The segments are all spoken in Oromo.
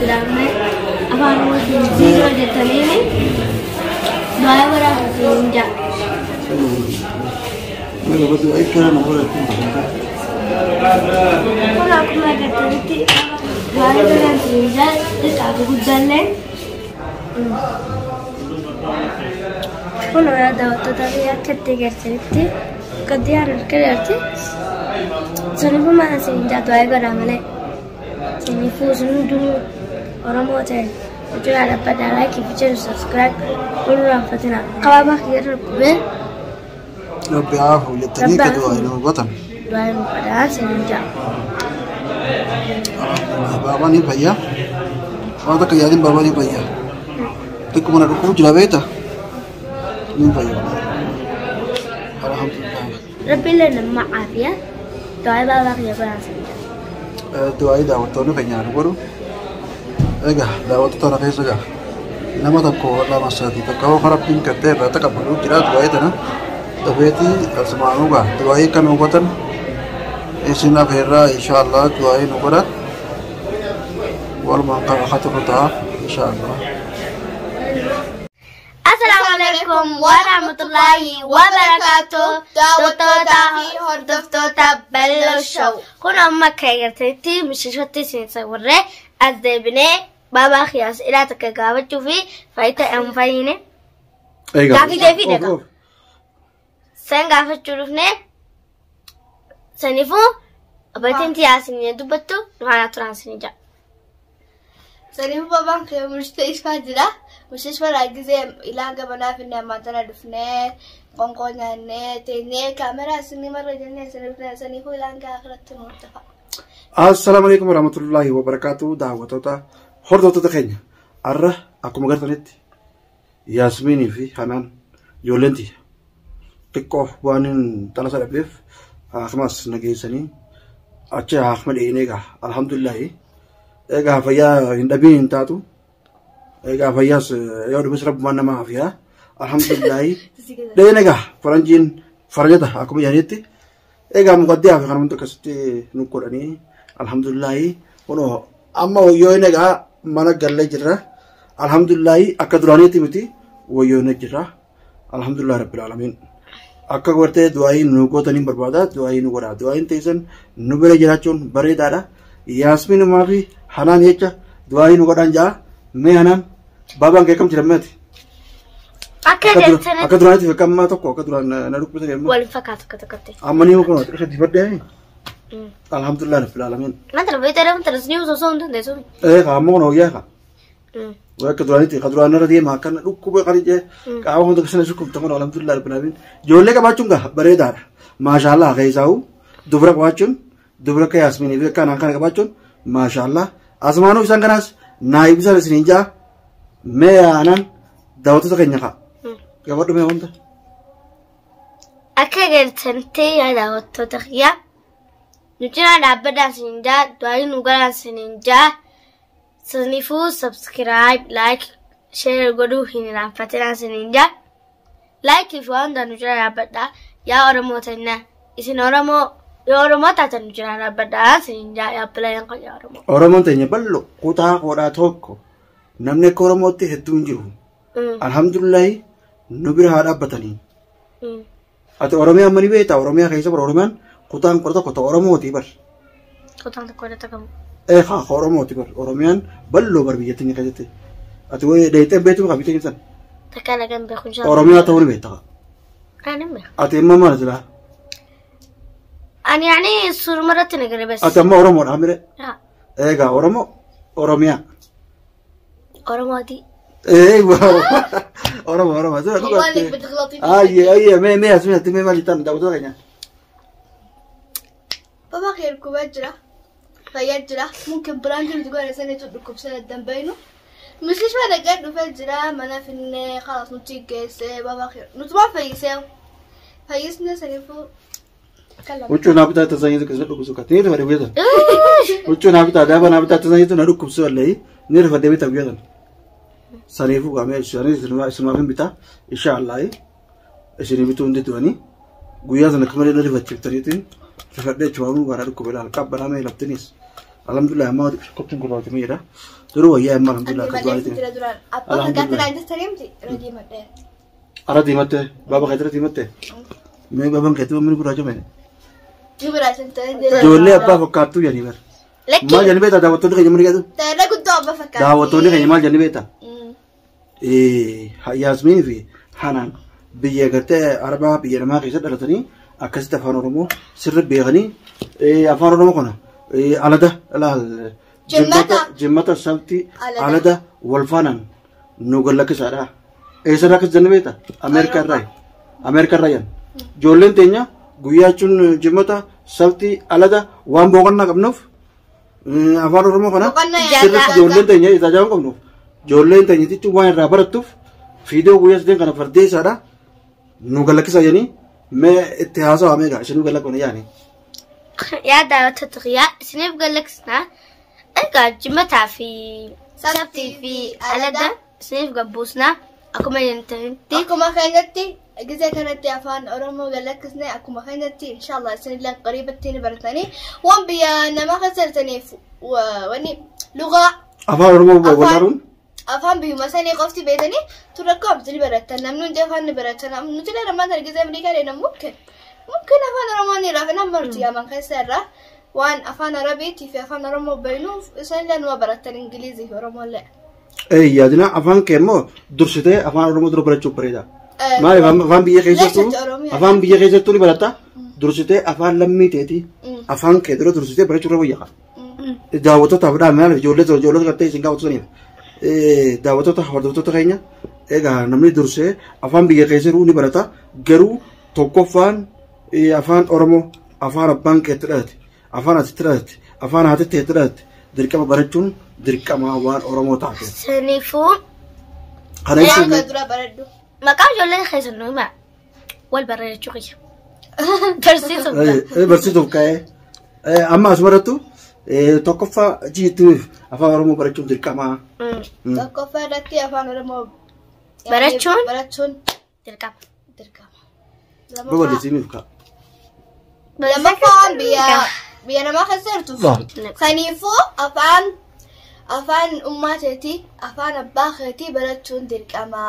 Afaan Oromootiin ziiroo jettaniini du'aa godhaa hin jaa. Kun akkuma agartanitti du'aa godhaan hin jaa xiqqaa fi guddaallee. Kun daawwattoota fi akka itti agartanitti qaddiyaan harka jirti. Saniifuu mana isin jaa du'aa godhaa malee. Saniifuu isin hundinuu Oromoo ta'e hojii dhaabbadhaa like fi share subscribe godhuu raanfatina. Qabaabaa kiyya irra dhufee Rabbi haa jettanii akka du'aa nu hubatan. Du'aa nu godhaa isin jaa. Baabaan ni fayyaa. Waan takka yaadin baabaan ni fayyaa. Xiqquma na dhukkubu jira beekta. Ni fayyaa. Alhamdulillah. Rabbi illee nama caafiya. Du'aa baabaa kiyya godhaa isin jaa. Du'aa daawwattoonni keenya nu godhu. Egaa daawwattoota kana keessa egaa nama tokko lama sadii takka hoo rabbiin gartee irraa taqabbalu jira du'aa tana. Dhufeetii asumaanuu gaa du'aa akka nu hubatan isin afeerraa inshaallah du'aa nu godha. Walumaan kan akka turru ta'a inshaallah. Assalamu alaikum warahmatullahi wabarakatuh. Daawwattootaa fi hordoftoota Balloo Show. Kun amma akka agartanitti mishiishatti isin warree as deebinee baabaa kiyyaas ilaa takka gaafachuu fi faayidaa hin fayyine. Egaa. Gaafii deebii dhaqa. San gaafachuu dhufnee saniifuu obboleettiin tiyyaa isin dubbattu nuhaanaa turaan isin jaa. Saniifuu babaan kee mustashfaa jira. Mustashfaa gisee ilaan gabanaa finne ammaan tana dhufnee qoonqoo nyaannee teenyee kaameraa isinii marra jennee isin dhufnee saniifuu ilaan gaa akhiratti nu hordofa. Assalaamu alaikum warahmatullahi wabarakatuh daawwattoota hordoftoota keenya har'a akkuma gartanitti Yaasmiinii fi Hanaan ijoolleen tiyya xiqqoo waan hin xalasa dhabdeef akkasumas nageessanii achi haakma dhiyeenee egaa alhamdulillahi egaa fayyaa hin dhabiin hin taatu egaa fayyaas yoo dhufes rabbumaan nama hafiyaa alhamdulillahi dhiyeen egaa faranjiin farajata akkuma jedhanitti egaa muqaddiyaa fi kanumti akkasitti nu godhanii alhamdulillahi kunoo amma wayyoo inni egaa mana gallee jirra alhamdulillahi akka duraaniitti miti wayyoo inni jirra alhamdulillahi rabbil aalamiin akka gartee du'aayii nu gootaniin barbaada du'aayii nu godha du'aayiin teessan nu bira jiraachuun bareedaadha yaasmiinumaa fi hanaan jecha du'aayii nu godhaan ja'a mee hanaan baabaan kee kam jira meeti Akka jettanitti akka duraanitti fi akka ammaa tokko akka duraan na dhukkubisan yommuu wal fakkaatu akka tokkotti. amma ni kun xiqqeetti fadhee alhamdulillah rabbil aalamiin Manta beektaa manta ni osoo hin dandeessu. ee amma kun hooyyaa ka akka duraanitti ka duraan irra deema akkana dhukkuba qarijee qaama hunda keessa shukkubta kun alhamdulillah rabbil aalamiin ijoollee qabaachuun gaa bareedaadha maashaallah keessaa'u dubra qabaachuun dubra akka yaasminii fi akka anaan kana qabaachuun maashaallah asmaanuu isaan kanaas naayib isaan isiniin jaa mee aanaan daawwattoota keenya kaa gabadhu mee wanta Akka agartanitti yaa daawwattoota kiyya nu cinaa dhaabbadhaa isin jaa du'aa nu godhaa isin jaa saniifuu subscribe like share godhuu hin irraanfatinaa isin jaa like fi waan hundaa nu cinaa dhaabbadhaa yaa Oromoo tannaa isin Oromoo yoo Oromoo taatan nu cinaa dhaabbadhaa isin jaa yaa bilaan kan yaa Oromoo. Oromoon teenya bal'oo kutaa kodhaa tokko namni akka Oromootti hedduun jiru. Alhamdulillahi nu bira haa dhaabbatanii. Ati Oromiyaa amma ni beektaa Oromiyaa keessa bara Oromiyaan kutaan 11 ta'u Oromooti bar. Kutaan tokko irratti qabu. Ee haa Oromooti bar Oromiyaan bal'oo bar biyya teenya keessatti. Ati wayi dheeyxee beektu kaa biyya teenya san. Takka lagan beeku inshaa Oromiyaa ta'uu ni beektaa. Ani hin beeku. Ati immoo maal silaa? Ani yaani suuruma irratti na gale bas. Ati amma Oromoodha mire. Haa. Eegaa Oromoo Oromiyaa. Oromooti. Ee Oromoo Oromoo. والله انك بتغلطي. Ayyee ayyee mee mee asumatti mee maal jettan daawwattoota keenya. بابا خير كوبا فيجرا ممكن براندر تقول سنة تدركب سنة دم مش ليش ما قد فجرا ما أنا في خلاص نتيجة بابا خير نتبع فيساو فيسنا سنفو كلام. Huccuu naa bitaa tasaaniitu keessa dhukkubsu kaatti ni rifadhe guyyaa sana. Huccuu naa bitaa daaba naa bitaa tasaaniitu na dhukkubsu wallahi ni rifadhe bitaa guyyaa sana. Saniifuu qaamee isaanii isinumaaf hin bitaa inshaallahi. Isinii bituu hundi du'anii guyyaa sana akka malee na rifachiiftaniitiin rifadhee jechuun garaa dhukkube laal qabbanaa laftiniis. Alhamdulillah amma dhukkubtiin gurraachamee jira. Duruu wayyaa amma alhamdulillah akka Malee du'aaniitiin. jira duraan. Abbaa fakkaatti naan jettanii miti irra diimadhee. Ara diimatte baaba keetira diimatte. Mee baabaan keetti mamni gurraachame. Ni gurraachan ta'e jira. Ijoollee abbaa fakkaattuu jedhanii bara. Maal Lakki jedhanii beektaa daawwattoonni keenya maal jedhu? Ta'e guddoo abbaa fakkaatti. Daawwattoonni keenya maal jedhanii beektaa? Yaasmiin fi Hanaan biyya gartee Arabaa biyya namaa keessa dhalatanii akkasitti afaan Oromoo sirri beekanii afaan Oromoo kana alada laal Jimmata. jimmata sabti Alada. alada wal faanaan nu gallakkisaadha. Eessarraa akkas jennee beektaa? Ameerikaa irraa. Ameerikaa irraa yan. Ijoolleen teenya guyyaa jechuun jimmata sabti alada waan boqonnaa qabnuuf afaan Oromoo kana Boqonnaa sirriitti yaada. ijoolleen teenya isaa jaan qabnuuf ijoolleen teenya jechuun waan irraa barattuuf fiidoo guyyaa sadeen kana fardee isaadha nu gallakkisaa jedhanii mee itti haasawaa meeqa isin nu gallakkifne yaani. Yaa daawwattoota kiyyaa isiniif gallakkisnaa. Egaa jimataa fi sabtii fi alada isiniif gabbuusnaa akkuma jettanitti. Akkuma keenyatti gisee kanatti afaan Oromoo galakkisne akkuma keenyatti inshallah isinillee qariibatti ni baratanii waan biyya nama keessa jirtaniif wanni lugaa Afaan Oromoo wallaaluun afaan biyyuma sanii qofti beekanii tun rakkoo abdii ni baratan namni hundi afaan ni baratan nuti illee namaan argise Ameerikaa deeman mumkin mumkin afaan Oromoo ni raafe nama nuti yaaman keessa irraa waan afaan Arabiitii fi afaan Oromoo beeknuuf isinillee numa baratan Ingilizii fi Oromoo illee. Yaadina afaan kee immoo dursitee afaan Oromoo dura barachuuf bareeda. Maaliif afaan biyya keessattuu Leesha Oromiyaa. afaan biyya keessattuu ni baratta dursitee afaan lammii teetii afaan kee dura dursitee barachuu irra wayya. Daawwattootaaf dhaan maaliif ijoollee ijoollee gartee isin gaafatu daawwattoota hordoftoota keenya egaa namni dursee afaan biyya keessa jiru ni barata garuu tokkoffaan afaan Oromoo afaan abbaan keetti dhalate afaan atitti dhalate afaan haatitti teetti dhalate dirqama barachuun dirqama waan Oromoo taate. Saniifuu Kana Waan ibsuuf kana dura baradhu. maqaa ijoollee keessan nu himaa. Wal barreessuu kiyya. Barsiisuuf. Barsiisuuf ka'ee amma asumarrattu tokkoffaa jiituuf afaan Oromoo barachuun dirqama. Tokkoffaa irratti afaan Oromoo Barachuun? barachuun Dirqama. dirqama. Babal'isiimiif ka'a. Lammaffaan biyya namaa keessa jirtuuf. Kanaafuu afaan ummaa teetii afaan abbaa keetii barachuun dirqama.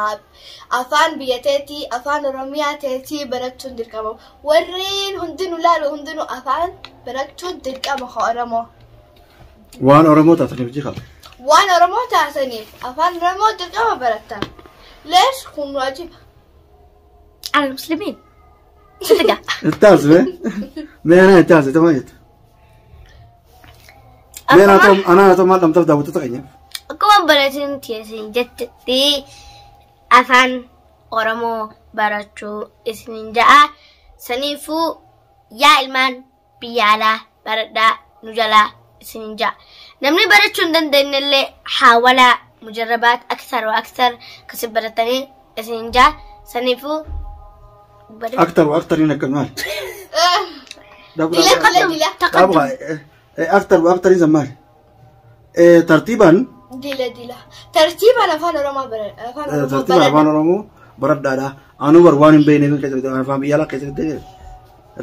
Afaan biyya teetii afaan Oromiyaa teetii barachuun dirqama. Warreen hundinuu laalu hundinuu afaan barachuun dirqama haa Oromoo. Waan Oromoo taataniif jika. Waan Oromoo taataniif afaan Oromoo dirqama barattan. Leesh kun waajiba. Al muslimiin. Sitti Itti aansime. Mee anaa itti aansite maal jetta? Mee anaa haa ta'u maal dhamtaaf daawwattoota keenyaaf? Akkuma baratiin isin jettetti afaan Oromoo barachuu isinin ja'a. Saniifuu yaa ilmaan biyya alaa baradhaa nu jalaa isinin ja'a. Namni barachuu hin dandeenye illee haawalaa mujarrabaat aksar wa aksar kasi baratanii isinin ja'a. Saniifuu Aktar wa aktariin akka maal? Dila dila dila Dhaabaa aktar wa aktariin san maal? Tartiibaan dila dila tartiibaan afaan Oromoo bara afaan Oromoo tartiibaan afaan Oromoo baradhaadha. Anuu bar waan hin beekneef keessatti afaan biyya alaa keessatti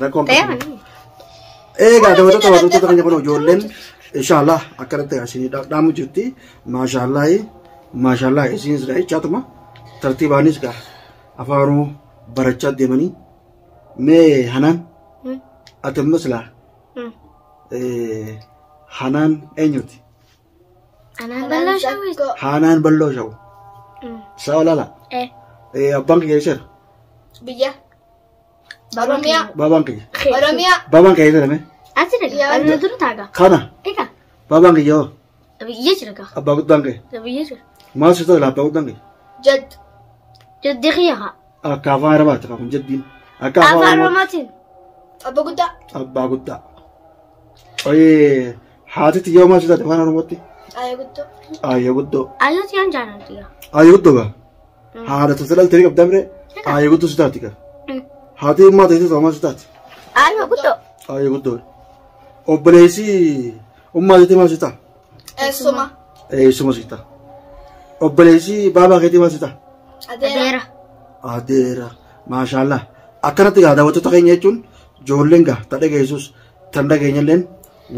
rakkoon qabu. Egaa daawwattoota keenya kun ijoolleen inshaallah akkanatti isinii dhaamu jirti. Maashaallah maashaallah isinis jechaatuma tartiibaanis gaa afaan Oromoo barachaa deemanii mee Hanaan ati ammas laa Hanaan eenyuti? Anaan bal'oo shawwii. Hanaan bal'oo shawu. Sa'a laala. Abbaan kiyya eessara? Biyya. Oromiyaa. Baabaan kiyya. Oromiyaa. Baabaan kiyya eessara mee? Asi dhagaa. Ani dura taagaa. Kana. Egaa. Baabaan kiyya hoo? Biyya jira gaa. Abbaa guddaan kiyya. Biyya jira. Maal si ta'u abbaa guddaan kiyya? Jad. Jaddi kiyya haa. Akka afaan Arabaatti kun jaddiin. Akka Afaan afaan Oromoo. Oromootiin. Abbaa guddaa. Abbaa guddaa. Haati xiyyaa maal si taate afaan Oromootti? Ayya guddoo. Ayya guddoo. Ayyooti yaan jaalladhu yaa. Ayya guddoo gaa. Haadha tasa dhaltee qabdaa mire? Ayya guddoo si taati gaa. Haati ummaa ta'e ta'u maal si taate? Ayyoo guddoo. Ayya guddoo. Obboleessi ummaa ta'e maal si ta'a? Eessuma. Eessuma si ta'a. Obboleessi baabaa keetii maal si ta'a? Adeera. Adeera. Adeera. Maashaallah. Akkanatti gaa daawwattoota keenya jechuun ijoolleen gaa ta dhageessus tan dhageenyalleen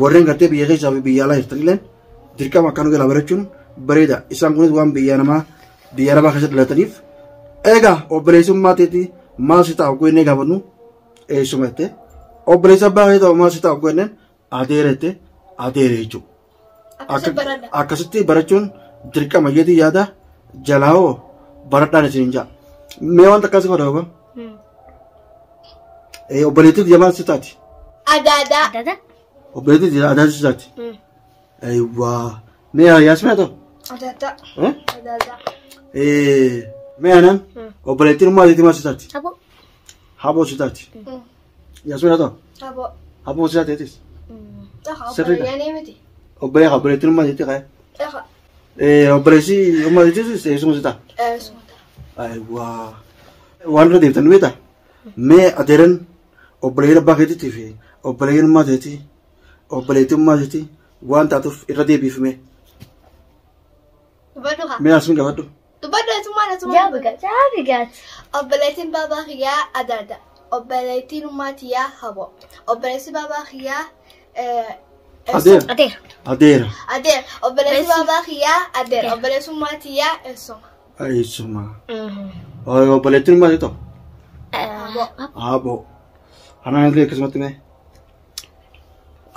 warreen gartee biyya keessaa fi biyya alaa jirtanilleen dirqama akkanuma jalaa barachuun bareeda. Isaan kunis waan biyya namaa biyya arabaa keessatti dhalataniif egaa obboleessummaa teetii maal si ta'a oggoo innee gaafannu eessuma jettee obboleessa abbaa kee ta'u maal si ta'a oggoo inneen adeera jettee adeera jechuudha. Akkasi baradha. Akkasitti barachuun dirqama jeetii yaada jalaa hoo baradhaan isin ja'a. Mee wanta akkasii godha ogaa? Obboleettii jamaa si taati. Adaadaa. Adada. Obboleettii aadaa si taati. Ayiwaa. Mee yaasmee ta'u? Adaadaa. Adaadaa. Mee aanan obboleettiin ummaa teetii maal si taati? Abo. Haboo si taati. Yaasmee ta'u? Abo. Haboo si taateetis. Dhaha Sirriidha. obboleeyyaanii miti. Obbolee obboleettiin ummaa teetii ka'e. Dhaha. Obboleessi ummaa teetii eessuma si ta'a? Eessuma ta'a. Ayiwaa. Waan irra deemtan beektaa? Mee adeeran obboleeyyan abbaa keetiitii fi obboleeyyan ummaa teetii obboleettii ummaa teetii waan taatuuf irra deebiifime. Dubbadhu haa. Mee asuma gaafadhu. Dubbadhu eessummaan eessummaan. Jaabiga jaabigaati. Obboleettiin baabaa kiyyaa adaada. Obboleettiin ummaa tiyyaa habo. Obboleessi baabaa kiyyaa Adeera. Adeera. Adeera. Adeera. Obboleessi baabaa kiyyaa adeera. Obboleessi ummaa tiyyaa eessuma. Eessuma. Obboleettiin ummaa teetii ta'u? Habo. Haboo. Anaan illee akkasumatti mee.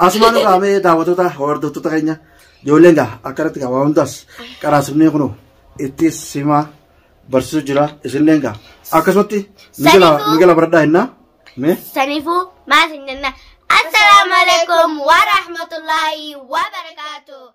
Asumaan irraa mee daawwattoota hordoftoota keenya ijoolleen gaa akkanatti gaa waa hundaas qaraasifnee kunoo itti simaa barsiisu jira isinillee gaa akkasumatti ni gala baradhaa hinnaa mee. Saniifuu maal isin jenna? Assalaamu alaikum wa rahmatullahi wa barakaatuh.